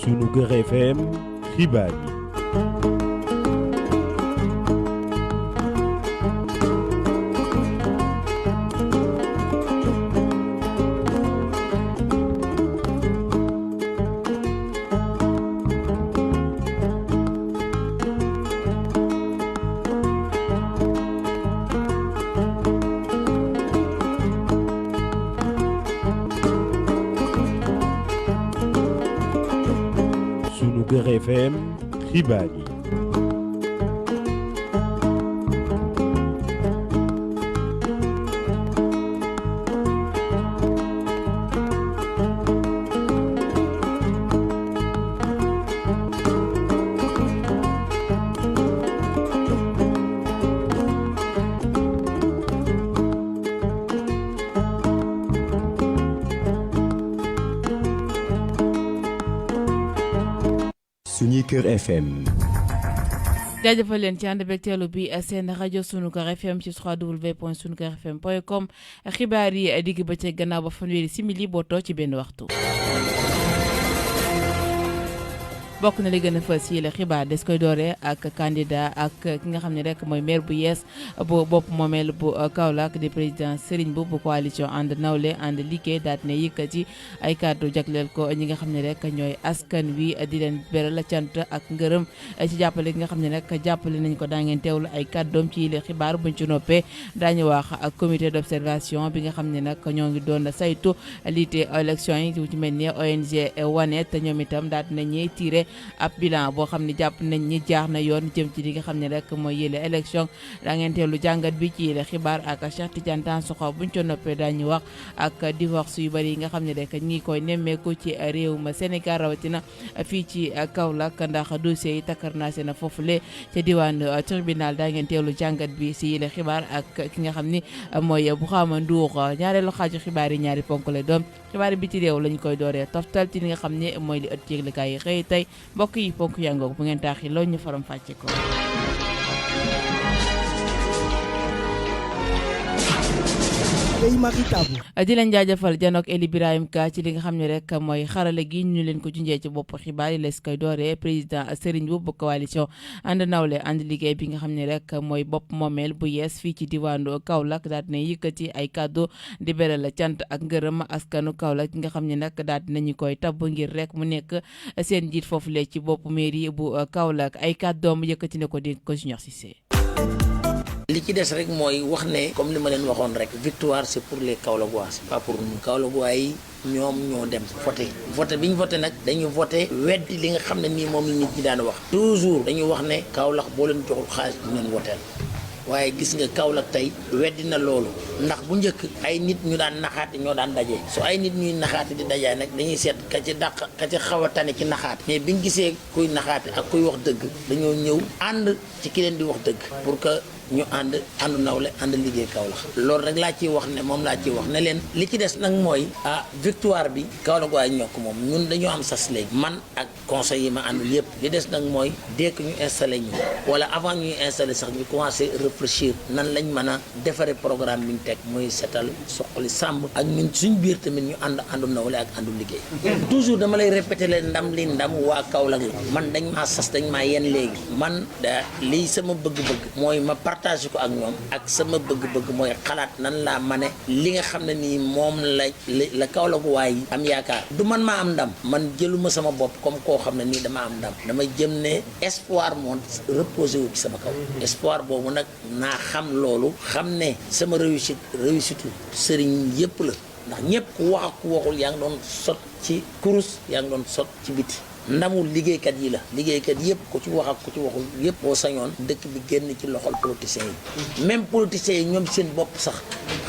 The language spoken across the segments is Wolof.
Sunuker FM xibaar yi. Sunuker FM xibaar yi. Sunuker FM. jaajëfal leen ci ànd beeg teelu bi seen rajo Sunuker FM ci www.sunukerfm.com xibaar yi digg bëccëg gannaaw ba fanweeri simili bootoo ci benn waxtu. bokk na li gën a fës yi la xibaar des koy dooree ak candidat ak ki nga xam ne rek mooy maire bu yees bu bopp moomeel bu Kaolack di président Serigne Mboup bu coalition ànd nawle ànd liggéey daat ne yëkkati ay kàddu jagleel ko ñi nga xam ne rek ñooy askan wi di leen beral cant ak ngërëm ci jàppale gi nga xam ne rek jàppale nañ ko daa ngeen teewlu ay kàddoom ci yile xibaar buñ ci noppee daañu wax ak comité d'observation bi nga xam ne nag ñoo ngi doon saytu liite élection yi ci mel ni ONG Wanet ñoom itam daat nañuy tiré ab bilan boo xam ne jàpp nañ ñi jaar na yoon jëm ci li nga xam ne rek mooy yële élection daa ngeen teelu jàngat bi ci yële xibaar ak Cheikh Tidiane Dansokho buñ co noppee daañu wax ak divorce yu bari yi nga xam ne rek ñi koy nemmeeku ci réew ma Sénégal rawatina fii ci Kaolack ndax dossier yi takkarnaase na foofule ca diwaan tribunal daa ngeen teelu jàngat bi si yële xibaar ak ki nga xam ni mooy Boukhama Ndour ñaareelu xaaju xibaar yi ñaari ponk la doon xibaar bi ci réew lañ koy dooree toftal ci li nga xam ne mooy li ëtt yëglekaay yi xëy tey mbokk yi ponk yangoog bu ngeen taaxi loolu ñu faram fàcce ko. di leen jaajëfal janook Eli Birahim Ka ci li nga xam ne rek mooy xarale gi ñu leen ko junjee ci bopp xibaar yi lees koy dooree président Serigne Mboup bu coalition ànd nawle ànd liggéey bi nga xam ne rek mooy bopp moomeel bu yees fii ci diwaanu Kaolack daal dina yëkkati ay kàddu di beral cant ak ngërëm askanu Kaolack nga xam ne nag daal dinañu koy tabb ngir rek mu nekk seen njiit foofu lee ci bopp mairie bu Kaolack ay kàddoom yëkkati na ko di ko Junior Cissé. li ci des rek mooy wax ne comme li ma leen waxoon rek victoire c'est pour les Kaolackois c'est pas pour nous Kaolackois yi ñoom ñoo dem voté bi ñu voté nag dañu voté weddi li nga xam ne nii moom la nit ñi daan wax toujours dañu wax ne Kaolack boo leen joxul xaalis du leen woteel waaye gis nga Kaolack tey weddi na loolu ndax bu njëkk ay nit ñu daan naxaate ñoo daan daje su ay nit ñuy naxaate di dajaay nag dañuy seet ka ci dàq ka ci xaw a tane ci naxaate mais biñ gisee kuy naxaate ak kuy wax dëgg dañoo ñëw ànd ci ki leen di wax dëgg pour que ñu àndu nawle ànd liggéey Kaolack loolu rek laa ciy wax ne moom laa ciy wax ne leen li ci des nag mooy victoire bi Kaolack waaye ñokk moom ñun dañoo am sas léegi man ak conseil yi ma àndul yëpp li des nag mooy dès que ñu installé ñu wala avant ñuy installé sax ñu commencé réfléchir nan lañ mën a defaree programme bi ñu teg muy setal soqali sàmm ak ñun suñ biir tamit ñu àndu nawle ak àndu liggéey toujours dama lay répété leen ndam li ndam waa Kaolack la man dañ maa sas dañ maa yen léegi man lii sama bëgg-bëgg mooy ma partage ko ak ñoom ak sama bëgg-bëgg mooy xalaat nan laa mane li nga xam ne nii moom la Kaolack waay am yaakaar du man maa am ndam man jëluma sama bopp comme koo xam ne nii dama am ndam dama jëm ne espoir moom reposé wu ci sama kaw espoir boobu nag naa xam loolu xam ne sama réussite sëriñ yëpp la ndax ñëpp ku wax ak ku waxul yaa ngi doon sot ci kurus yaa ngi doon sot ci biti ndamul liggéeykat yi la liggéeykat yëpp ku ci wax ak ku ci waxul yëpp boo sañoon dëkk bi génn ci loxol politiciens yi même politiciens yi ñoom seen bopp sax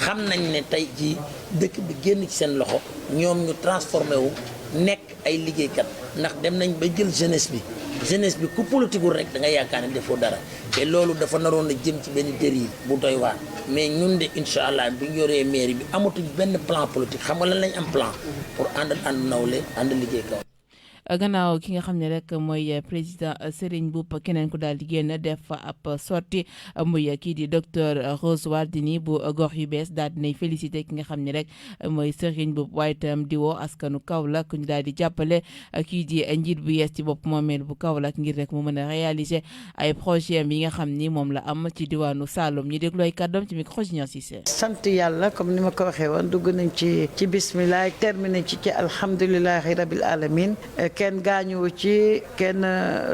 xam nañ ne tey jii dëkk bi génn ci seen loxo ñoom ñu transformé wu nekk ay liggéeykat ndax dem nañ ba jël jeunesse bi ku politiqueul rek da nga yaakaar ne defoo dara te loolu dafa naroon a jëm ci benn dérive bu doy waar mais ñun de incha allah bu ñu yoree mairie bi amatuñ benn plan politique xam nga lan lañ am plan pour ànd nawle ànd liggéey kaw gannaaw ki nga xam ne rek mooy président Serigne Mboup keneen ku daal di génn def ab sortie muy kii di docteur Rose Wardini bu gox yu bees daal dinay félicité ki nga xam ne rek mooy Serigne Mboup waaye itam di woo askanu Kaolack ñu daal di jàppale kii di njiit bu yees ci bopp moomeel bu Kaolack ngir rek mu mën a réaliser ay projet yi nga xam ni moom la am ci diwaanu Saloum ñu déglu ay kàddoom ci micro Junior Cissé. sant yàlla comme ni ma ko waxee woon dugg nañ ci bismillah terminé ci alhamdulilahi rabil alamin kenn gaañuwu ci kenn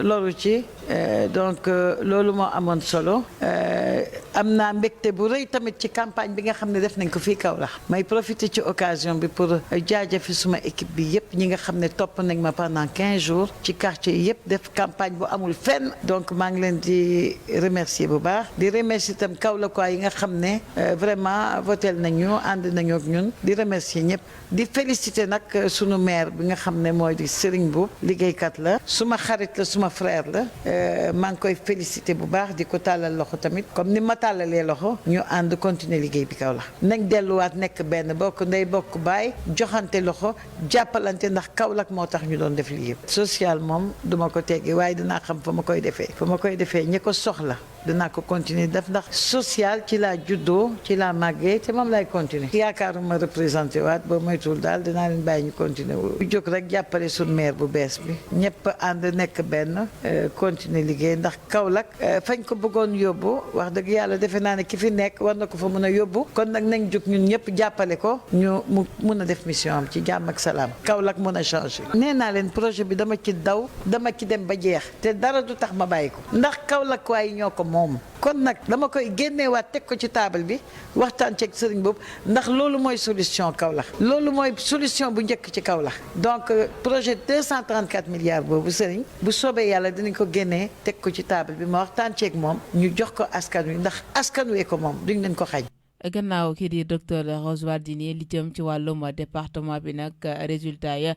loru ci donc loolu moo amoon solo am naa mbégte bu rëy tamit ci campagne bi nga xam ne def nañ ko fii Kaolack may profiter ci occasion bi pour jaajëfi suma équipe bi yëpp ñi nga xam ne topp nañ ma pendant 15 jours ci quartier yëpp def campagne bu amul fenn donc maa ngi leen di remercier bu baax di remercier itam Kaolackois yi nga xam ne vraiment votel nañu ànd nañu ak ñun di remercier ñëpp di féliciter nag sunu maire bi nga xam ne mooy di Serigne Mboup liggéeykat la suma xarit la suma frère la maa ngi koy féliciter bu baax di ko tàllal loxo tamit comme ni ma tàllalee loxo ñu ànd continuer liggéey bi Kaolack nañ delluwaat nekk benn bokk ndey bokk baay joxante loxo jàppalante ndax Kaolack moo tax ñu doon def lii yëpp social moom duma ko teggi waaye dinaa xam fa ma koy defee ñi ko soxla dinaa ko continuer def ndax social ci laa juddoo ci laa màggee te moom laay continuer yaakaaruma représenté waat ba moytuwul daal dinaa leen bàyyi ñu continuer wu jóg rek jàppale suñ maire bu bees bi ñëpp ànd nekk benn continuer liggéey ndax Kaolack fañ ko bëggoon yóbbu wax dëgg yàlla defe naa ne ki fi nekk war na ko fa mën a yóbbu kon nag nañ jóg ñun ñëpp jàppale ko ñu mu mun a def mission am ci jàmm ak salaam Kaolack mën a changer nee naa leen projet bi dama ci daw dama ci dem ba jeex te dara du tax ma bàyyi ko ndax Kaolack waay ñoo ko moom kon nag dama koy génneewaat teg ko ci table bi waxtaan ceeg Serigne Mboup ndax loolu mooy solution Kaolack loolu mooy solution bu njëkk ci Kaolack donc projet 234 milliards boobu Serigne bu soobee yàlla dinañ ko génnee teg ko ci table bi ma waxtaan ceeg moom ñu jox ko askan wi ndax askan wee ko moom duñ leen ko xañ. gannaaw kii di docteur Rose Wardini li jëm ci wàllum département bi nag résultat ya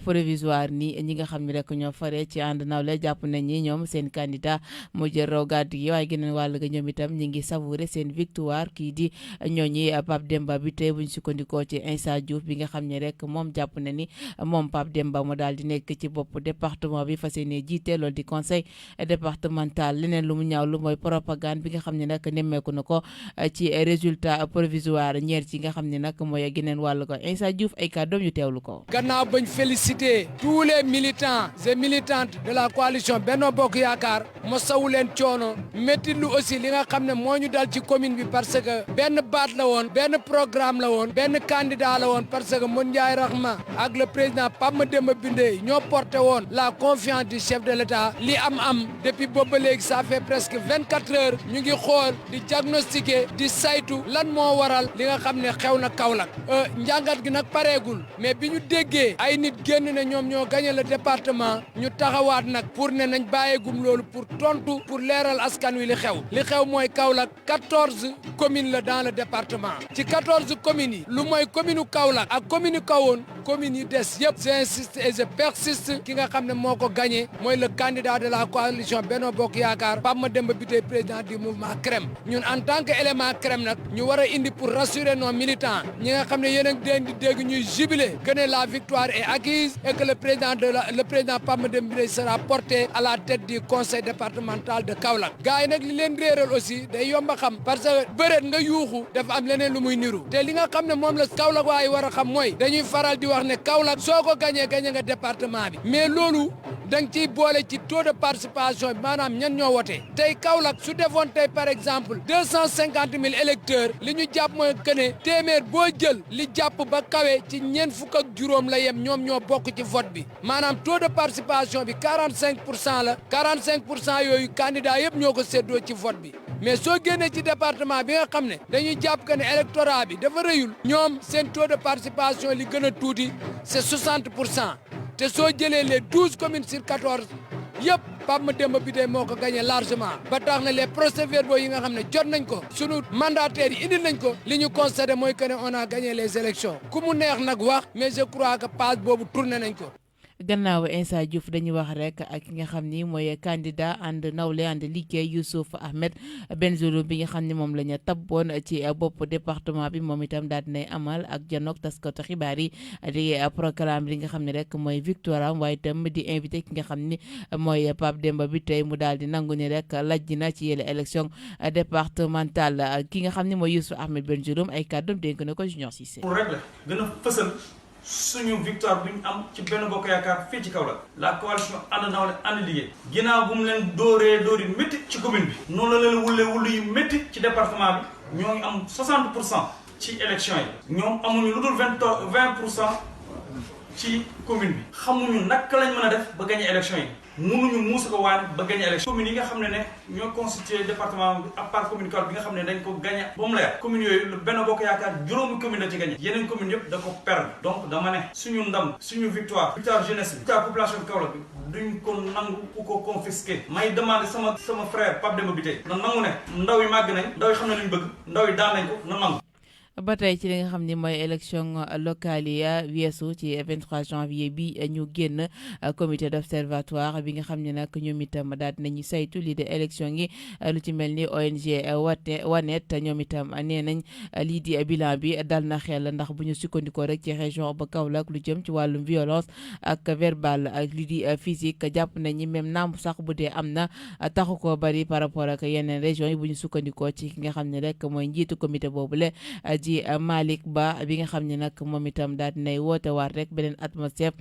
provisoire ni ñi nga xam ne rek ñoo fare ci ànd nawle jàpp nañ ni ñoom seen candidat moo jël raw gàddu gi waaye geneen wàll ga ñoom itam ñi ngi savourer seen victoire kii di ñooñi Pape Demba bi tey buñ sukkandikoo ci Insa Diouf bi nga xam ne rek moom jàpp na ni moom Pape Demba mu daal di nekk ci bopp département bi fas yéene jiite loolu di conseil départemental leneen lu mu ñaaw lu mooy propagande bi nga xam ne nag nemmeeku na ko ci résultat provisoire ñeer ci nga xam ne nag mooy geneen wàllu ko Insa Diouf ay kàddoom yu teewlu ko. gannaaw bañ féliciter tous les militants et militantes de la coalition Benno Bokk Yaakaar mosawu leen coono métti lu aussi li nga xam ne moo ñu dal ci commune bi parce que benn baat la woon benn programme la woon benn candidat la woon parce que Modou Ndiaye Rahma ak le président Pape Mademba Bitèye ñoo porté woon la confiance du chef de l'État li am depuis boobu ba léegi ça fait presque 24 heures ñu ngi xool di diagnostiquer di saytu lan moo waral li nga xam ne xew na Kaolack njàngat gi nag pareegul mais bi ñu déggee ay nit génn ne ñoom ñoo gagné le département ñu taxawaat nag pour ne nañ bàyyeegum loolu pour tontu pour leeral askan wi li xew mooy Kaolack 14 communes la dans le département ci 14 communes yi lu mooy commune Kaolack ak commune Kahone communes yi des yëpp j'insiste et je persiste ki nga xam ne moo ko gagné mooy le candidat de la coalition Benno Bokk Yaakaar Pape Mademba Bitèye président du mouvement CREM ñun en tant que élément CREM nag ñu war a indi pour rassurer nos militants ñi nga xam ne yéen a ngi di dégg ñuy jubiler que ne la victoire est acquise et que le président Pape Mademba Bitèye sera porté à la tête du conseil départemental de Kaolack gars yi nag li leen réeral aussi day yomba xam parce que bëreet nga yuuxu dafa am leneen lu muy niru te li nga xam ne moom la Kaolack waaye war a xam mooy dañuy faral di wax ne Kaolack soo ko gagné nga département bi mais loolu da nga ciy boole ci taux de participation bi maanaam ñan ñoo wote tey Kaolack su defoon tey par exemple 250 000 électeurs li ñu jàpp mooy que ne téeméer boo jël li jàpp ba kawe ci ñeent fukk ak juróom la yem ñoom ñoo bokk ci vote bi maanaam taux de participation bi 45% la 45% yooyu candidat yëpp ñoo ko séddoo ci vote bi mais soo génnee ci département bi nga xam ne dañuy jàpp que ne électorat bi dafa rëyul ñoom seen taux de participation li gën a tuuti c'est 60% te soo jëlee les 12 communes sur 14 yëpp Pape Mademba Bitèye moo ko gagné largement ba tax na les procès-verbaux yi nga xam ne jot nañ ko sunu mandataires yi indil nañ ko li ñu constaté mooy que ne on a gagné les élections ku mu neex nag wax mais je crois que page boobu tourné nañ ko. gannaaw Insa Diouf dañuy wax rek ak ki nga xam ni mooy candidat ànd nawle ànd liggéey Youssouf Ahmed Bengelloune bi nga xam ni moom la ñu tabboon ci bopp département bi moom itam daal dinay amal ak janook taskatu xibaar yi di programme li nga xam ne rek mooy victoire am waaye itam di invité ki nga xam ni mooy Pape Demba bi tey mu daal di nangu ni rek lajj na ci yële élection départementale ki nga xam ni mooy Youssouf Ahmed Bengelloune ay kàddoom dénk na ko Junior Cissé. pour rek la gën a fësal suñu victoire bi ñu am ci Benno Bokk Yaakaar fii ci Kaolack la coalition ànd nawle ànd liggéey ginnaaw bu mu leen dóoree métti ci commune bi noonu la leen wulli yu métti ci département bi ñoo ngi am 60% ci élection yi ñoom amuñu lu dul 20% ci commune bi xamuñu naka lañ mën a def ba gagné élection yi mënuñu muusa ko waane ba gagné élection commune yi nga xam ne ñoo constitué département bi à part commune Kaolack bi nga xam ne dañ ko gagné ba mu leer commune yooyu Benno Bokk Yaakaar juróomi commune la ci gagné yeneen commune yëpp da ko perdre donc dama ne suñu ndam suñu victoire jeunesse bi victoire population Kaolack bi duñ ko nangu ku ko confisquer may demandé sama frère Pape Demba bi tey na nangu ne ndaw yi màgg nañ ndaw yi xam ne luñ bëgg ndaw yi daan nañ ko na nangu. ba tey ci li nga xam ni mooy élection locale yi weesu ci 23 janvier bi ñu génn comité d'observatoire bi nga xam ne nag ñoom itam daal dinañu saytu lii de élection yi lu ci mel ni ONG Wanet ñoom itam nee nañ lii di bilan bi dal na xel ndax bu ñu sukkandikoo rek ci région ba Kaolack lu jëm ci wàllum violence ak verbal ak lii di physique jàpp nañu même naam sax bu dee am na taxu ko bari par rapport ak yeneen régions yi bu ñu sukkandikoo ci ki nga xam ne rek mooy njiitu comité boobule di Malick Ba bi nga xam ne nag moom itam daal dinay woote waat rek beneen atmosphère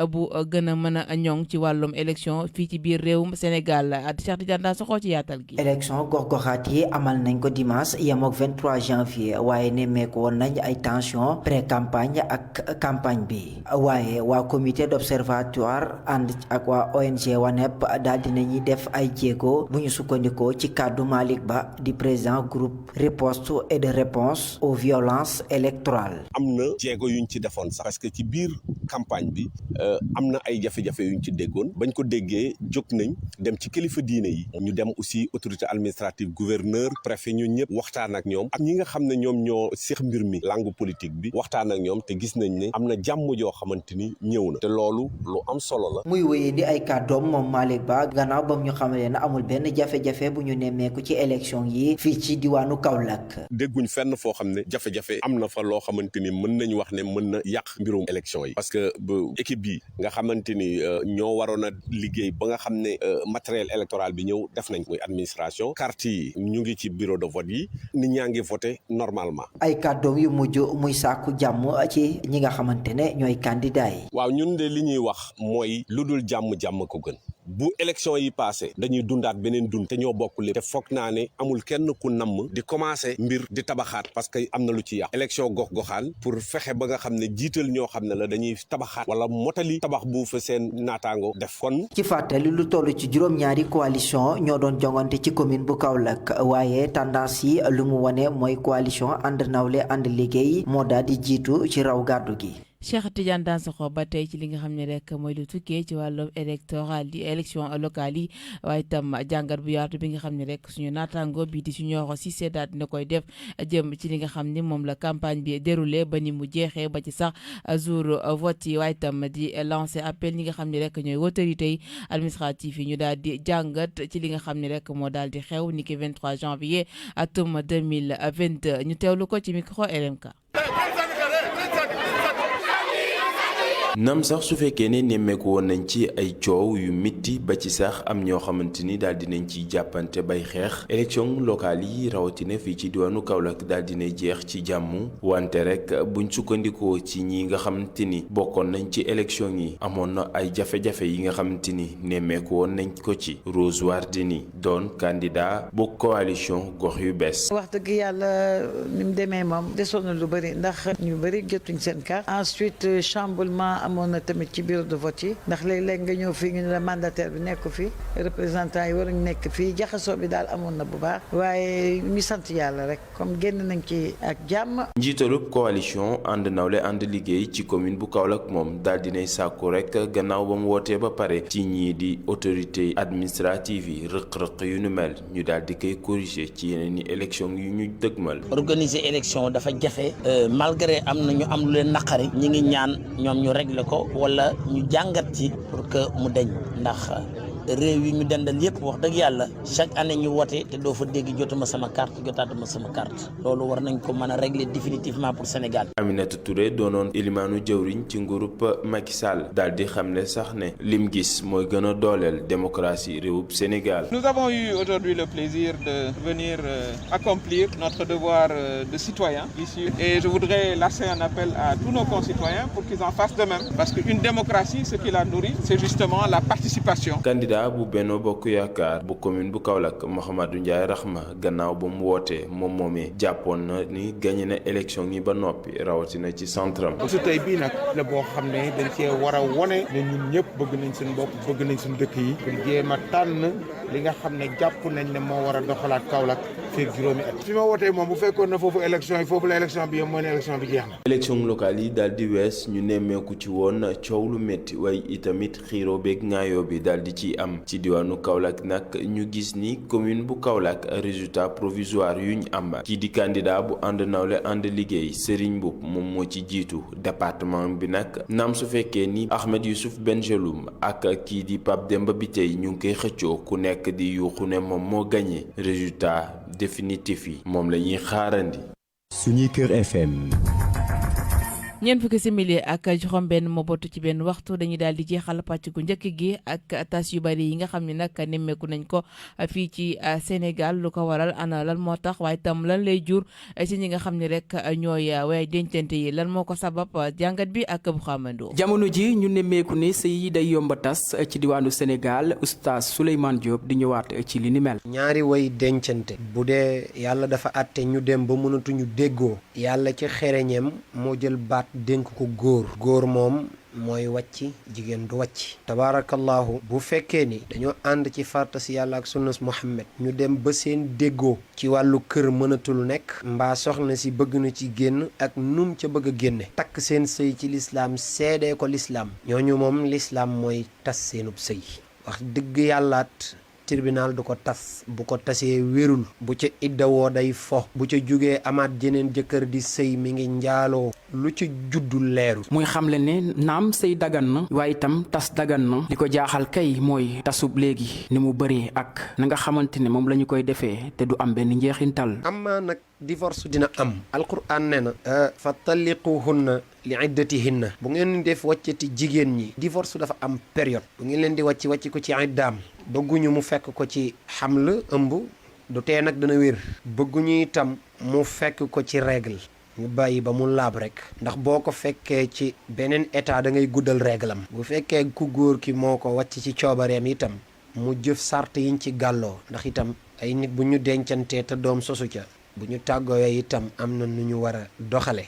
bu gën a mën a ñoŋ ci wàllum élection fii ci biir réewum Sénégal Cheikh Tidiane daa soxoo ci yaatal gi. élection gox-goxaat yi amal nañ ko dimanche yem ak 23 janvier waaye nemmeeku woon nañ ay tension pré campagne ak campagne bi waaye waa comité d'observatoire ànd ak waa ONG Wanep daal dinañuy def ay jéego bu ñu sukkandikoo ci kàddu Malick Ba di président groupe riposte et de réponse aux violences électorale. am na jéego yuñ ci defoon sax parce que ci biir campagne bi am na ay jafe-jafe yuñ ci déggoon bañ ko déggee jóg nañ dem ci kilifa diine yi ñu dem aussi autorité administrative gouverneur préfet ñun ñëpp waxtaan ak ñoom ak ñi nga xam ne ñoom ñoo seex mbir mi langue politique bi waxtaan ak ñoom te gis nañ ne am na jàmm joo xamante ni ñëw na te loolu lu am solo la. muy wéyee di ay kàddoom moom Malick Ba gannaaw bam ñu xamalee ne amul benn jafe-jafe bu ñu nemmeeku ci élection yi fii ci diwaanu Kaolack. dégguñ fenn foo xam ne jafe-jafe am na fa loo xamante ni mën nañu wax ne mën na yàq mbirum élection yi parce que bu équipe bi nga xamante ni ñoo waroon a liggéey ba nga xam ne matériel électoral bi ñëw def nañ muy administration carte yi ñu ngi ci bureau de vote yi nit ñaa ngi voté normalement. ay kàddoom yu mujj muy sàkku jàmm ci ñi nga xamante ne ñooy candidat yi. waaw ñun de li ñuy wax mooy lu dul jàmm ko gën. bu élection yi passé dañuy dundaat beneen dund te ñoo bokk lépp te foog naa ne amul kenn ku namm di commencé mbir di tabaxaat parce que am na lu ci yàq élection gox-goxaan pour fexe ba nga xam ne jiital ñoo xam ne la dañuy tabaxaat wala motali tabax bu fa seen naataango def kon. ci fàttali lu toll ci juróom-ñaari coalition ñoo doon jongante ci commune bu Kaolack waaye tendance yi lu mu wane mooy coalition ànd nawle ànd liggéey moo daal di jiitu ci raw gàddu gi. Cheikh Tidiane Dansokho ba tey ci li nga xam ne rek mooy lu tukkee ci wàllum électoral yi élection locale yi waaye itam jàngat bu yaatu bi nga xam ne rek suñu naataango bii di suñu yoxo si seetaat dina koy def jëm ci li nga xam ni moom la campagne bi déroulé ba ni mu jeexee ba ci sax jour vote yi waaye itam di lancer appel ñi nga xam ne rek ñooy autorités yi administratifs yi ñu daal di jàngat ci li nga xam ne rek moo daal di xew niki 23 janvier atum 2022 ñu teewlu ko ci micro RMK. nam sax su fekkee ne nemmeeku woon nañ ci ay coow yu mitti ba ci sax am ñoo xamante ni daal dinañ ci jàppante bay xeex élection locale yi rawatina fii ci diwaanu Kaolack daal dina jeex ci jàmm wante rek buñ sukkandikoo ci ñi nga xamante ni bokkoon nañ ci élection yi amoon na ay jafe-jafe yi nga xamante ni nemmeeku woon nañ ko ci Rose Wardini doon candidat bu coalition gox yu bees. wax dëgg yàlla ni mu demee moom desoon na lu bëri ndax ñu bëri jotuñ seen carte ensuite chamboulement amoon na tamit ci bureau de vote yi ndax léeg-léeg nga ñëw fii ñu ne la mandataire bi nekk fi représentant yi waruñu nekk fii jaxasoo bi daal amoon na bu baax waaye ñu sant yàlla rek comme génn nañ ci ak jàmm. njiitalub coalition ànd nawle ànd liggéey ci commune bu Kaolack moom daal dinay sàkku rek gannaaw ba mu wootee ba pare ci ñii di autorité administrative yi rëq-rëq yu nu mel ñu daal di koy corriger ci yeneen i élection yu ñu dëgmal. organiser élection dafa jafe malgré am na ñu am lu leen naqari ñi ngi ñaan ñoom ñu rek régler ko wala ñu jàngat ci pour que mu deñ ndax réew yi ñu dendal yëpp wax dëgg yàlla chaque année ñu wote te doo fa dégg jotuma sama carte jotaatuma sama carte loolu war nañ ko mën a régler définitivement pour Sénégal. Aminata Touré doonoon ilimaanu jëwriñ ci nguurub Macky Sall daal di xamle sax ne lim gis mooy gën a dooleel démocratie réewub Sénégal. Nous avons eu aujourd'hui le plaisir de venir accomplir notre devoir de citoyen ici et je voudrais lancer un appel à tous nos concitoyens pour qu'ils en fassent de même parce qu'une démocratie ce qui la nourrit c'est justement la participation. Candidat bu Benno Bokk Yaakaar bu commune bu Kaolack Mouhamadou Ndiaye Rahma gannaaw ba mu wootee moom moomee jàppoon na ni gagné na élection yi ba noppi rawatina ci centram. su tey bii nag la boo xam ne dañ cee war a wone ne ñun ñëpp bëgg nañ suñu bopp bëgg nañ suñu dëkk yi pour jéem a tànn li nga xam ne jàpp nañ ne moo war a doxalaat Kaolack feeg juróomi at. fi ma wootee moom bu fekkoon na foofu élection yi foofu la élection bi yem mooy ne élection bi jeex na. élection locale yi daal di wees ñu nemmeeku ci woon coow lu métti waaye itamit xiiroo beeg ŋaayoo bi daal di ciy am ci diwaanu Kaolack nag ñu gis ni commune bu Kaolack résultat provisoire yuñ am kii di candidat bu ànd nawle ànd liggéey Serigne Mboup moom moo ci jiitu département bi nag naam su fekkee ni Ahmed Youssouf Bengeloum ak kii di Pape Demba Bitèye ñu ngi koy xëccoo ku nekk di yuuxu ne moom moo gagné résultat définitif yi moom la ñuy xaarandi. Suñuy Kër FM. ñeent fukki simili ak juróom benn moo bootu ci benn waxtu dañuy daal di jeexal pàcc gu njëkk gi ak tas yu bari yi nga xam ne nag nemmeeku nañ ko fii ci Sénégal lu ko waral ana lan moo tax waaye tam lan lay jur ci ñi nga xam ne rek ñooy way dencante yi lan moo ko sabab jàngat bi ak bu xamandoo. jamono ji ñu nemmeeku ne sëy yi day yomba tas ci diwaanu Sénégal oustaz Souleymane Diop di ñëwaat ci li ni mel. ñaari way dencante bu dee yàlla dafa àtte ñu dem ba mënatuñu déggoo yàlla ci xereñeem moo jël baat dénk ko góor moom mooy wàcc jigéen du wàcc tabaarakallahu bu fekkee ni dañoo ànd ci farta si yàlla ak sunnas Muhammad ñu dem ba seen déggoo ci wàllu kër mënatul nekk mbaa soxna si bëgg na ci génn ak num ca bëgg a génne takk seen sëy ci lislaam seedee ko lislaam ñooñu moom lislaam mooy tas seenub sëy wax dëgg yàllaat tribunal du ko tas bu ko tasee wérul bu ca iddawoo day fo bu ca jugee amaat jeneen jëkkër di sëy mi ngi njaaloo lu ca juddul leerul muy xamle ne naam sëy dagan na waaye itam tas dagan na li ko jaaxal kay mooy tasub léegi ni mu bëree ak na nga xamante ne moom la ñu koy defee te du am benn njeexintal. amaa nag divorce dina am alquran ne na fa talliquhunna li iddatihinna bu ngeen def wàccati jigéen ñi divorce dafa am période bu ngeen leen di wàcc ko ci iddaam bëgguñu mu fekk ko ci xaml ëmb du tee nag dana wér bëgguñu itam mu fekk ko ci règle ñu bàyyi ba mu laab rek ndax boo ko fekkee ci beneen état da ngay guddal règle am bu fekkee ku góor ki moo ko wàcc ci coobareem itam mu jëf sart yiñ ci gàlloo ndax itam ay nit bu ñu dencantee te doom sosu ca bu ñu tàggooyee itam am na nu ñu war a doxale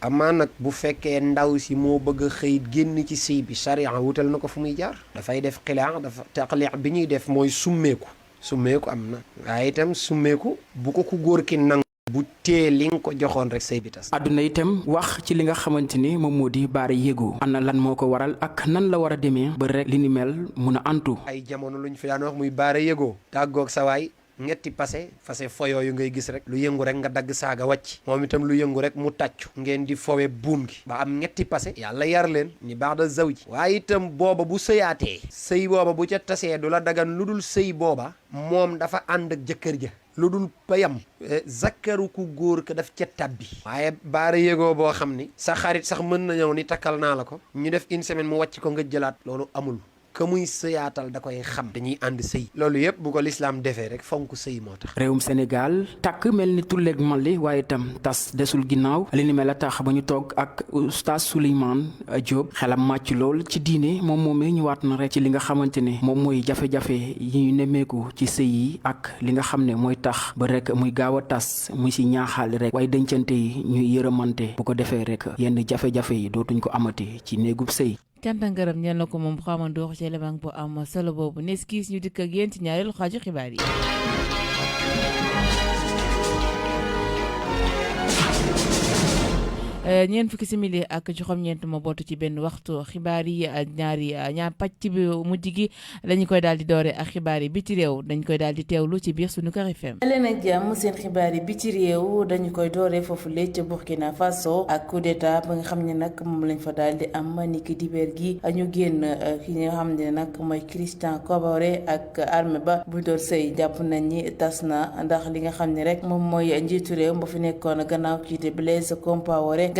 amaa nag bu fekkee ndaw si moo bëgg a xëy génn ci sëy bi sariya wutal na ko fu muy jaar dafay def xilaax dafa taqliq bi ñuy def mooy summeeku am na waaye itam summeeku bu ko ku góor ki nangu bu tee li nga ko joxoon rek sëy bi tas. àdduna itam wax ci li nga xamante ni moom moo di baara yéegoo ana lan moo ko waral ak nan la war a demee ba rek li ni mel mun a antu. ay jamono lu ñu fi daan wax muy baara yéegoo tàggoog sa waay ñetti fase foyoo yu ngay gis rek lu yëngu rek nga dagg saaga wàcc moom itam lu yëngu rek mu tàccu ngeen di fowe buum gi ba am ñetti passé yàlla yar leen ni baax da zawji waaye itam booba bu sëyaatee sëy booba bu ca tasee du la dagan lu dul sëy booba moom dafa ànd ak jëkkër ja lu dul payam zakkaru ku góor ka daf ca tabbi waaye baara yégoo boo xam ni sa xarit sax mën na ñëw ni takkal naa la ko ñu def une semaine mu wàcc ko nga jëlaat loolu amul ka muy sëyaatal da koy xam dañuy ànd sëy loolu yëpp bu ko lislaam defee rek fonk sëy moo tax. réewum Sénégal takk mel ni tulleeg Mali waaye itam tas desul ginnaaw li ni mel a tax ba ñu toog ak oustaz Souleymane Diop xelam màcc lool ci diine moom moomee ñëwaat na rek ci li nga xamante ne moom mooy jafe-jafe yi ñu nemmeeku ci sëy yi ak li nga xam ne mooy tax ba rek muy gaaw a tas muy si ñaaxaali rek waaye dencante yi ñuy yërëmante bu ko defee rek yenn jafe-jafe yi dootuñ ko amati ci néegub sëy. canta ngërëm ñeel na ko moom xamandoo ci élément bu am solo boobu nes kiis ñu dikk ak yéen ci ñaareelu xaaju xibaar yi. ñeent fukki simili ak juróom-ñeent moo bootu ci benn waxtu xibaar yi ñaar pàcc bi mujj gi lañu koy daal di doore ak xibaar yi biti réew dañ koy daal di teewlu ci biir sunu Kër FM. leen ak jàmm seen xibaar yi biti réew dañu koy doore foofu le ca Burkina Faso ak coup d'état ba nga xam ne nag moom lañ fa daal di am niki dibeer gi ñu génn ki nga xam ne nag mooy Christian Kaboré ak armée ba bu doon sëy jàpp nañ ni tas na ndax li nga xam ne rek moom mooy njiitu réew ba fi nekkoon gannaaw kii di Blaise Compaoré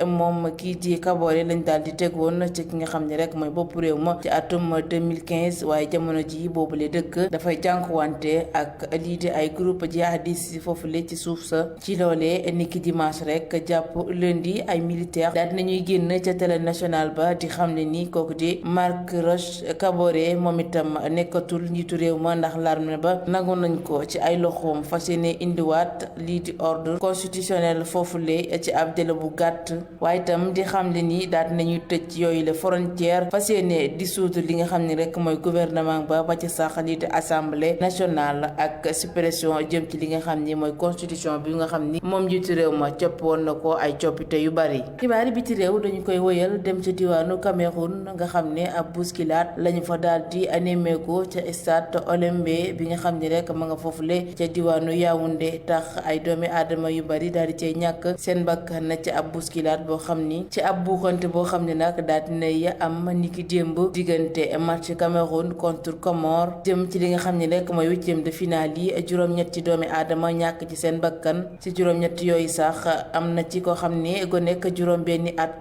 moom kii di Kaboré lañ daal di tegoon ci ki nga xam ne rek mooy bopp réew ma ci atum 2015 waaye jamono ji boobule dëkk dafay jànkuwante ak lii di ay groupe jihadiste foofule ci suuf sa ci loolee niki dimanche rek jàpp lundi ay militaire daal dinañuy génn ca télé national ba di xam ne ni kooku di Marc Roch Kaboré moom itam nekkatul njiitu réew ma ndax l'armée ba nangu nañ ko ci ay loxoom fas yéene indiwaat lii di ordre constitutionnel foofule ci ab délai bu gàtt waaye itam di xam ne ni daal dinañuy tëj yooyu la frontière fas yéene dissoudre li nga xam ne rek mooy gouvernement ba ci sax lii di assemblée nationale ak suppression jëm ci li nga xam ni mooy constitution bi nga xam ni moom njiitu réew ma coppoon na ko ay coppite yu bari. xibaari biti réew dañu koy wëyal dem ca diwaanu Cameroun nga xam ne ab bousculade lañu fa daal di nemmeeku ca stade Olembe bi nga xam ni rek ma nga foofule ca diwaanu Yaoundé tax ay doomi aadama yu bari daal di cay ñàkk seen bakkan na ci ab bousculade boo xam ni ci ab buuxante boo xam ne nag daal dinay am niki démb diggante match Cameroun contre Comores jëm ci li nga xam ne rek mooy huitième de finale yi juróom-ñetti doomi aadama ñàkk ci seen bakkan ci juróom-ñetti yooyu sax am na ci ko xam ne go nekk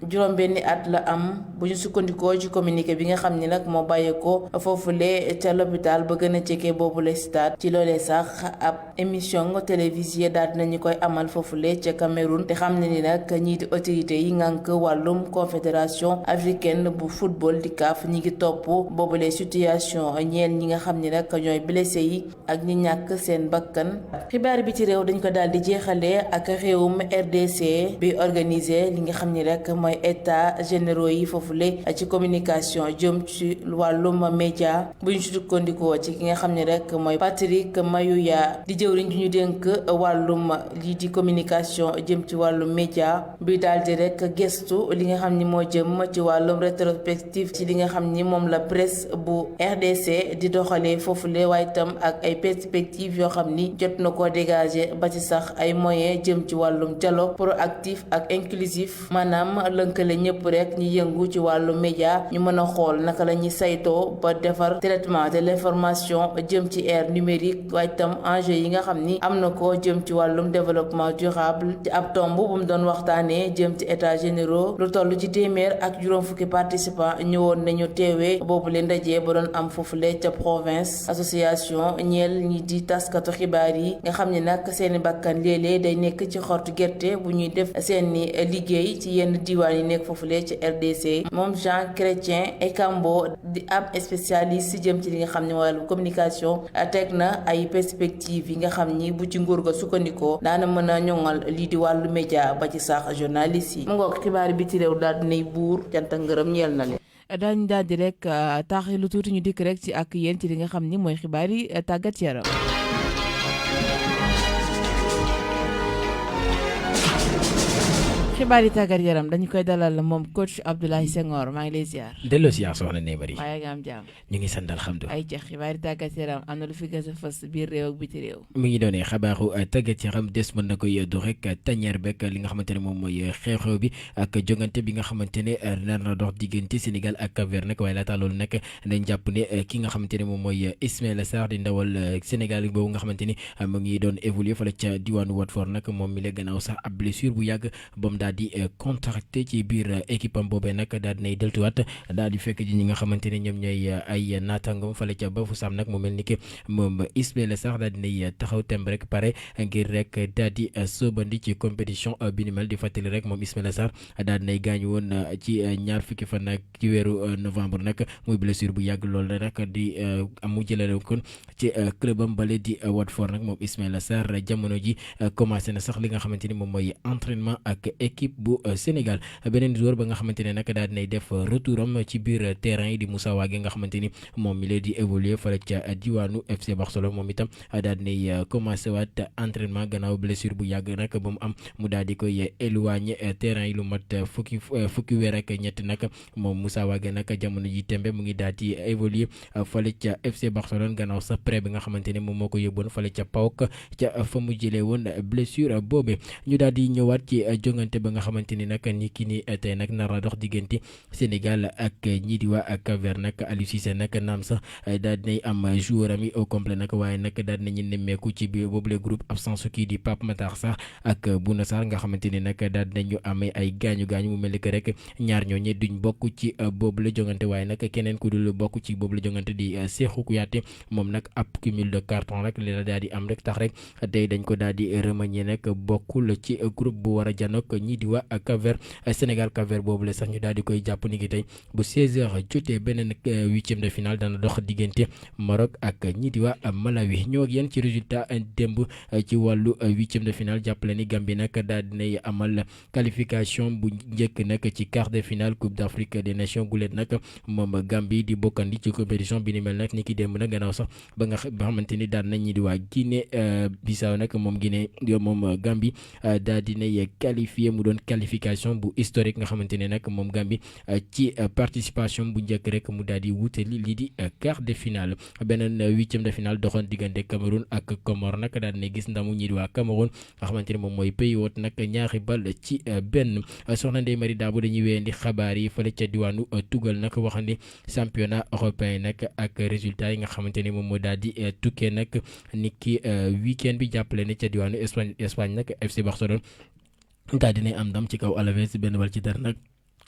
juróom-benni at la am bu ñu sukkandikoo ci communiqué bi nga xam ne nag moo bàyyeekoo foofule ca l'hôpital ba gën a jege boobu le stade ci loolee sax ab émission télévisée daal dinañu koy amal foofule ca Cameroun te xam ne ni nag ñii di autorité yi ngànk wàllum confédération africaine bu football di CAF ñi ngi topp boobule situation ñeel ñi nga xam ni nag ñooy blessé yi ak ñi ñàkk seen bakkan. xibaar bi ci réew dañ ko daal di jeexalee ak réewum RDC bi organisé li nga xam ni rek mooy état généraux yi foofule ci communication jëm ci wàllum média bu ñu sukkandikoo ci ki nga xam ni rek mooy Patrick Mayouya di jëwriñ ju ñu dénk wàllum lii di communication jëm ci wàllum média bi daal di rek gestu li nga xam ni moo jëm ci wàllum rétrospective ci li nga xam ni moom la presse bu RDC di doxalee foofule waaye itam ak ay perspectives yoo xam ni jot na ko dégager ba ci sax ay moyens jëm ci wàllum dialogue proactif ak inclusif maanaam lënkale ñëpp rek ñi yëngu ci wàllu média ñu mën a xool naka la ñuy saytoo ba defar traitement de l'information jëm ci ère numérique waaye itam enjeu yi nga xam ni am na ko jëm ci wàllum développement durable ci ab tomb bu mu doon waxtaanee jëm ci états généraux lu toll ci téeméer ak juróom fukki participants ñëwoon nañu teewee boobu leen ndaje ba doon am foofule ca province association ñeel ñi di taskatu xibaar yi nga xam ne nag seeni bakkan léeg-léeg day nekk ci xortu gerte bu ñuy def seeni liggéey ci yenn diwaan yi nekk foofule ci RDC moom Jean Chrétien Ekambo di ab spécialiste jëm ci li nga xam ne wàllu communication teg na ay perspectives yi nga xam ni bu ci nguur ga sukkandikoo daana mën a ñoŋal lii di wàllu média ba ci sax journaliste yi mu ngoog xibaar bi ci réew daal dinay buur cant ak ngërëm ñeel na leen. daañu daal di rek taax lu tuuti ñu dikk rek ci ak yéen ci li nga xam ni mooy xibaar yi tàggat yaram. xibaar yi tàggat yaram dañu koy dalal moom coach Abdoulaye Senghor maa ngi lay ziar. delloo ziar soxna Ndeye Marie. waaye nga am jàmm. ñu ngi sant alhamdulilah. ay jeex xibaar yi tàggat yaram am na lu fi gës a fës biir réew ak biti réew. mi ngi doonee xabaaru tàggat yaram des mën na koy do rek tañeer bekk li nga xamante ne moom mooy xew-xew bi ak jongante bi nga xamante ne nar na dox diggante Sénégal ak Cap-Vert nag waaye laata loolu nag dañ jàpp ne ki nga xamante ne moom mooy Ismaïla Sarr di ndawal Sénégal boobu nga xamante ni mu ngi doon évoluer fële ca diwaanu Watford nag moom mi la gannaaw sax ab blessure bu yàgg ba mu daal di contracté ci biir équipe am boobee nag daal dinay deltuwaat daal di fekk ji ñi nga xamante ne ñoom ñooy ay naataangoom fële ca Bafoussam nag mu mel ni que moom Ismaïla Sarr daal dinay taxaw temb rek pare ngir rek daal di sóobandi ci compétition bi ni mel di fàttali rek moom Ismaïla Sarr daal dinay gaañu woon ci ñaar fukki fan nag ci weeru novembre nag muy blessure bu yàgg loolu nag di amu jëlale kon ci clubam bale di Watford nag moom Ismaïla Sarr jamono ji commencé na sax li nga xamante ni moom mooy entraînement ak équipe bu Sénégal. beneen joueur ba nga xamante ne nag daal dinay def retouram ci biir terrain yi di Moussa Wagué nga xamante ni moom mi leen di évoluer fële ca diwaanu FC Barcelone moom itam daal dinay commencé waat entraînement gannaaw blessure bu yàgg nag ba mu am mu daal di koy éloigné terrain yi lu mat fukki weer ak ñett nag moom Moussa Wagué nag jamono ji tembe mu ngi daal di évoluer fële ca FC Barcelone gannaaw sa prêt bi nga xamante ne moom moo ko yóbboon fële ca PAOK ca fa mu jëlee woon blessure boobe ñu daal di ñëwaat ci jongante ba nga xamante ni nag ni ki ni tey nag nar na dox diggante Sénégal ak ñii di waa Cap-Vert nag Aliou Cissé nag naam sax daal dinay am joueur am yi au complet nag waaye nag daal dinañu nemmeeku ci biir boobule groupe absence kii di Pape Matar Sarr ak Bouna Sarr nga xamante ni nag daal dinañu amee ay gaañu mu mel ni que rek ñaar ñooñu duñ bokk ci boobule jongante waaye nag keneen ku dul bokk ci boobule jongante di Cheikhou Kouyaté moom nag ab cumul de carton rek li la daal di am rek tax rek tey dañ ko daal di remanier nag bokkul ci groupe bu war a janook ñii di waa Cap-Vert Sénégal Cap-Vert boobule sax ñu daal di koy jàpp ni ngi tey bu 16h jotee beneen huitième de finale dana dox diggante Maroc ak ñii di waa Malawi ñoo ak yéen ci résultat démb ci wàllu huitième de finale jàppale ni Gambie nag daal dinay amal qualification bu njëkk nag ci quart de finale Coupe d'Afrique des Nations gulet nag moom Gambie di bokkandi ci compétition bi ni mel nag ni ki démb nag gannaaw sax ba nga xamante ni daan nañ ñi di waa Guinée Bissau nag moom Gambie daal dinay qualifié mu doon qualification bu historique nga xamante ne nag moom Gambie ci participation bu njëkk rek mu daal di wutali lii di quart de finale beneen huitième de finale doxoon diggante Cameroun ak Comores nag daal dinay gis ndamu ñi di waa Cameroun nga xamante ne moom mooy pays hôte nag ñaari bal ci benn soxna Ndeye Marie Dabo dañuy wéyandi xabaar yi fële ca diwaanu Tugal nag waxandi championnat européen nag ak résultat yi nga xamante ne moom moo daal di tukkee nag niki weekend bi jàppale ne ca diwaanu Espagne nag FC Barcelone daal dinay am ndam ci kaw Alaves benn bal ci dara nag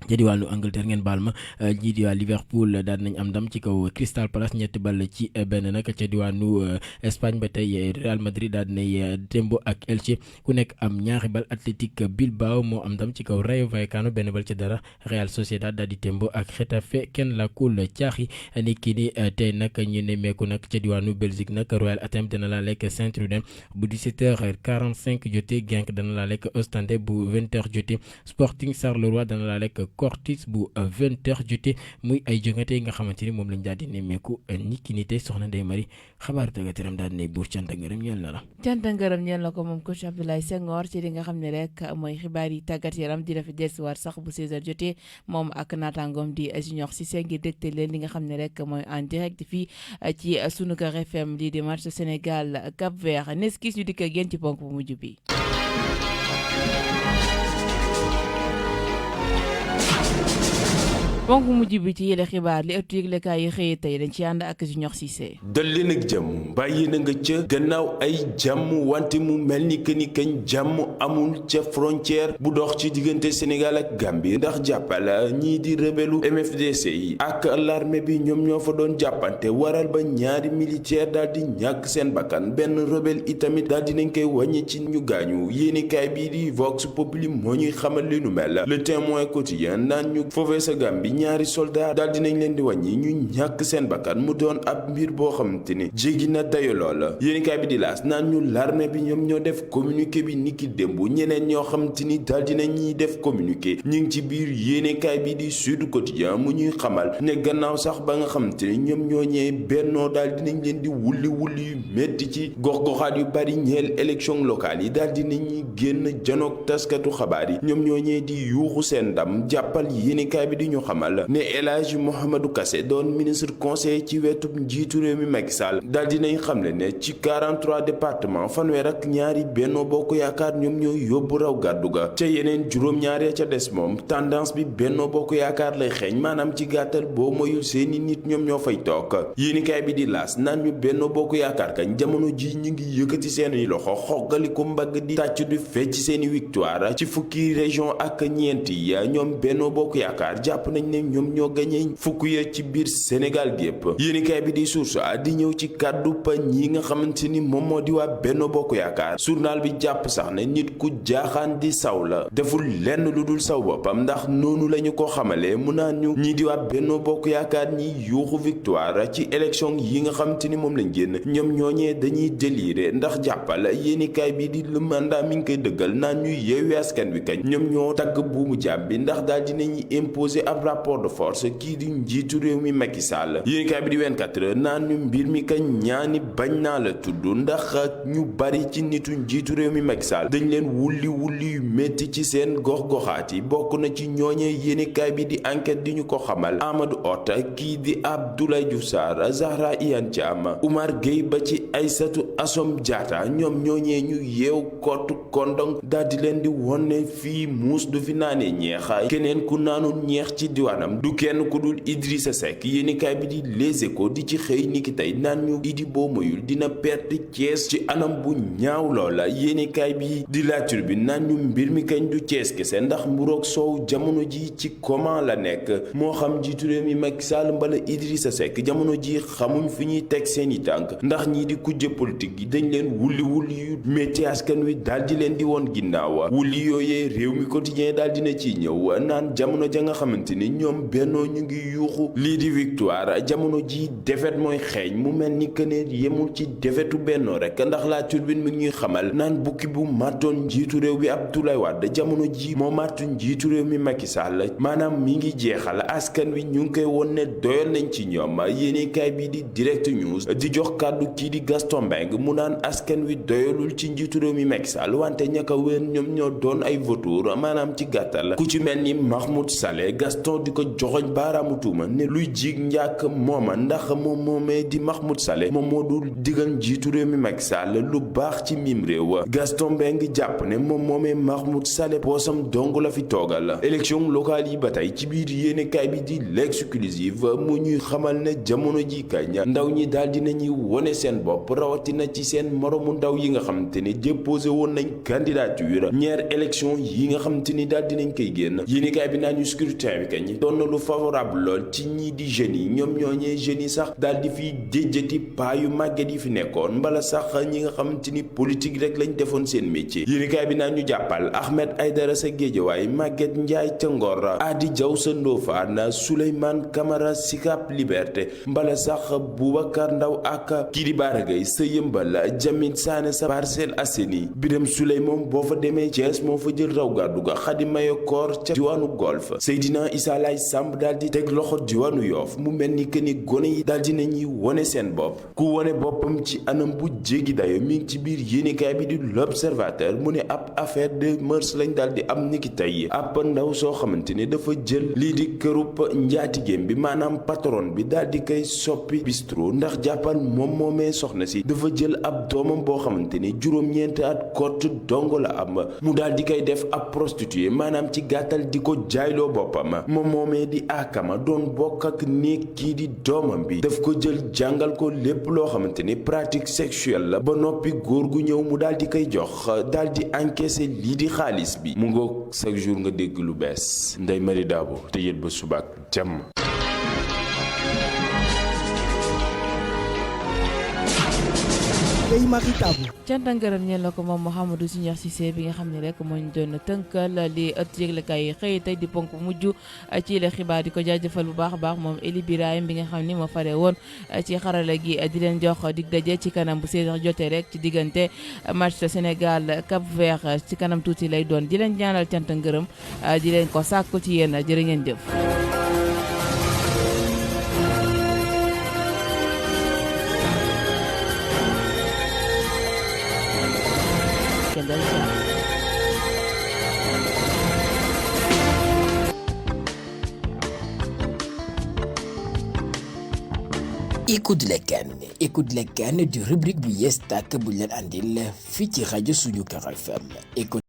ca diwaanu Angleterre ngeen baal ma ñii di waa Liverpool daal nañ am ndam ci kaw Crystal Palace ñetti ball ci benn nag ca diwaanu Espagne ba tey Real Madrid daal dinay tembo ak Elche ku nekk am ñaari bal Athletic Bilbao moo am ndam ci kaw Rayo Vallecano benn bal ci dara Real Sociedad daal di tembo ak Getafe kenn la kul caaxi ni kii ni tey nag ñu nemmeeku nag ca diwaanu Belgique nag Royal Antwerp dana la lekk Saint-Truiden bu 17h45 jotee Genk dana la lekk Ostende bu 20h jotee Sporting Charleroi dana la lekk Cortis bu 20h jotee muy ay jongante yi nga xamante ni moom lañ daal di nemmeeku ni ki ni tey soxna Ndeye Marie xabaar tàggat yaram daal di ne buur cant ak ngërëm ñeel na la. cant ak ngërëm ñeel na ko moom coach Abdoulaye Senghor ci li nga xam ne rek mooy xibaar yi tàggat yaram di dafa dellusiwaat sax bu 16h jotee moom ak naataangoom di Junior Cissé ngir dégte leen li nga xam ne rek mooy en direct fii ci Sunuker FM lii di match Sénégal Cap-Vert nes kis ñu dikk ak yéen ci ponk bu mujj bi. ponk mujj bi ci yële xibaar li ëttu yëglekaay yi xëyee tey dañ ci ànd ak Junior Cissé. dolli nag jàmm bàyyi na nga ca gannaaw ay jàmm wante mu mel ni que ni kañ jàmm amul ca frontière bu dox ci diggante Sénégal ak Gambie ndax jàppal ñii di rebelu MFDC yi ak l'armée bi ñoom ñoo fa doon jàppante waral ba ñaari militaire daal di ñàkk seen bakkan benn rebelle itamit daal di nañ koy wàññi ci ñu gaañu yéenekaay bii di Vox Populi moo ñuy xamal li nu mel Le Témoin quotidien naan ñu foofee sa Gambie ñaari soldat daal dinañ leen di wàññi ñu ñàkk seen bakkan mu doon ab mbir boo xamante ni jéggi na dayo lool yéenekaay bi di L'As naan ñu l'armée bi ñoom ñoo def communiqué bi niki démb ñeneen ñoo xamante ni daal dinañ ñiy def communiqué ñu ngi ci biir yéenekaay bi di Sud Quotidien mu ñuy xamal ne gannaaw sax ba nga xamante ni ñoom ñoo ñee bennoo daal dinañ leen di wulli yu métti ci gox-goxaat yu bari ñeel élection locale yi daal dinañuy génn janook taskatu xabaar yi ñoom ñoo ñee di yuuxu seen ndam jàppal yéenekaay bi di ñu xamal ne El Hadji Mouhamadou Kassé doon ministre conseiller ci wetu njiitu réew mi Macky Sall daal dinañ xamle ne ci 43 département fanweer ak ñaari Benno Bokk Yaakaar ñoom ñoo yóbbu raw gàddu ga ca yeneen juróom-ñaaree ca des moom tendance bi Benno Bokk Yaakaar lay xeeñ maanaam ci gàttal boo moyul seeni nit ñoom ñoo fay toog yéenikaay bi di L'As naan ñu Benno Bokk Yaakaar kañ jamono ji ñu ngi yëkkati seeni loxo xoggali ko mbagg di tàcc du fecc seeni victoire ci fukki région ak ñeent yi ñoom Benno Bokk Yaakaar jàpp nañ ne ñoom ñoo gañe fukk ya ci biir Sénégal gépp yéenekaay bi di Source A di ñëw ci kàddu pa ñi nga xamante ni moom moo di waa Benno Bokk Yaakaar journal bi jàpp sax ne nit ku jaaxaan di saw la deful lenn lu dul saw boppam ndax noonu lañu ko xamalee mu naan ñu ñii di waa Benno Bokk Yaakaar ñi yuuxu victoire ci élection yi nga xamante ni moom lañ génn ñoom ñooñee dañuy déliré ndax jàppal yéenekaay bi di Le Mandat mi ngi koy dëggal naan ñu Yewwi Askan Wi kañ ñoom ñoo tagg buumu jàmm bi ndax daal dinañuy imposer ab rapport de force kii di njiitu réew mi Macky Sall yéenekaay bi di 24 heures naan ñu mbir mi kañ ñaani bañ naa la tudd ndax ñu bari ci nitu njiitu réew mi Macky Sall dañ leen wulli yu métti ci seen gox-goxaat yi bokk na ci ñooñee yéenekaay bi di enquête di ñu ko xamal Amadou Hott kii di Abdoulaye Diouf Sarr Zahra Iyane Thiam Oumar Gueye ba ci Aïssatou Assome Diatta ñoom ñooñee ñu yeew kottu kondong daal di leen di wone fii muus du fi naanee ñeex keneen ku naanul ñeex ci diwaanam du kenn ku dul Idrissa Seck yéenekaay bi di Les Échos di ci xëy niki tey naan ñu Idi boo moyul dina perte Thiès ci anam bu ñaaw loola yéenekaay bi di La Tribune naan ñu mbir mi kañ du Thiès kese ndax mburoog soow jamono ji ci comment la nekk moo xam jiitu réew mi Macky Sall mbala Idrissa Seck jamono ji xamuñ fi ñuy teg seeni tànk ndax ñii di kujje politique yi dañ leen wulli yu métti askan wi daal di leen di woon ginnaaw wulli yooyee réew mi quotidien daal dina ciy ñëw naan jamono ja nga xamante ni ñoom bennoo ñu ngi yuuxu lii di victoire jamono ji défaite mooy xeeñ mu mel ni que ne yemul ci défaitu bennoo rek ndax La Tribune mi ngi ñuy xamal naan bukki bu màttoon njiitu réew bi Abdoulaye Wade jamono ji moo màttu njiitu réew mi Macky Sall maanaam mi ngi jeexal askan wi ñu ngi koy won ne doyoon nañ ci ñoom yéenekaay bi di Direct News di jox kàddu kii di Gaston Mbengue mu naan askan wi doyalul ci njiitu réew mi Macky Sall wante ñaka wéen ñoom ñoo doon ay vautour maanaam ci gàttal ku ci mel ni Mahmoud Saleh Gaston di ko joxoñ baaraamu tuuma ne luy jig njàkk mooma ndax moom moomee di Mahmoud Saleh moom moo dul digal njiitu réew mi Macky Sall lu baax ci mim réew Gaston Mbengue jàpp ne moom moomee Mahmoud Saleh poosam dong la fi toogal élection locale yi ba tey ci biir yéenekaay bi di L'Exclusive mu ñuy xamal ne jamono ji kañ ndaw ñi daal dinañuy wone seen bopp rawatina ci seen moromu ndaw yi nga xamante ni déposé woon nañ candidature ñeer élection yi nga xamante ni daal dinañ koy génn yéenekaay bi naa ñu scrutin bi kañ doon na lu favorable lool ci ñii di jeunes yi ñoom ñooñee jeunes yi sax daal di fiy déjjati paa yu màgget yi fi nekkoon mbala sax ñi nga xamante ni politique rek lañ defoon seen métier yéenekaay bi naa ñu jàppal Ahmed Aïdara sa Guédiawaye Maguette Ndiaye ca Ngor Adi Diaw sa Ndofane Souleymane Camara Sicap Liberté mbala sax Boubacar Ndaw ak kii di Bara Gaye sa Yëmbal Jamil Sané sa Parcelles Assainies Birame Souley moom boo fa demee Thiès moo fa jël raw gàddu ga Khady Mayo Koor ca diwaanu Golf Seydina Issa Laye Samb daal di teg loxo diwaanu Yoff mu mel ni que ni gone yi daal di nañuy wone seen bopp ku wone boppam ci anam bu jéggi dayo mi ngi ci biir yéenekaay bi di L'Observateur mu ne ab affaire de mœurs lañ daal di am niki tey ab ndaw soo xamante ni dafa jël lii di kërub njaatigéem bi maanaam patron bi daal di koy soppi bistro ndax jàppal moom moomee soxna si dafa jël ab doomam boo xamante ni juróom-ñeenti at kott dongo la am mu daal di koy def ab prostituée maanaam ci gàttal di ko jaayloo boppam moom moomee di akama doon bokk ak néeg kii di doomam bi daf ko jël jàngal ko lépp loo xamante ni pratique sexuelle la ba noppi góor gu ñëw mu daal di koy jox daal di encaisser lii di xaalis bi mu ngoog chaque jour nga dégg lu bees Ndeye Marie Dabo te yët ba subaak jàmm. cant ak ngërëm ñeen la ko moom Mouhamadou Signor Cissé bi nga xam ne rek moo ñu doon tënkal li ëtt yëglekaay yi xëy tey di ponk mujj ci la xibaar di ko jaajëfal bu baax a baax moom Eli Birahim bi nga xam ni moo fare woon ci xarala gi di leen jox dig daje ci kanam bu 16h jotee rek ci diggante match Sénégal Cap Vert ci kanam tuuti lay doon di leen ñaanal cant ak ngërëm di leen ko sàkku ci yéen jërë ngeen jëf. Écoute les cannes du rubrique bu yees tàkk bu leen andil fii ci rajo Suñu Kër FM.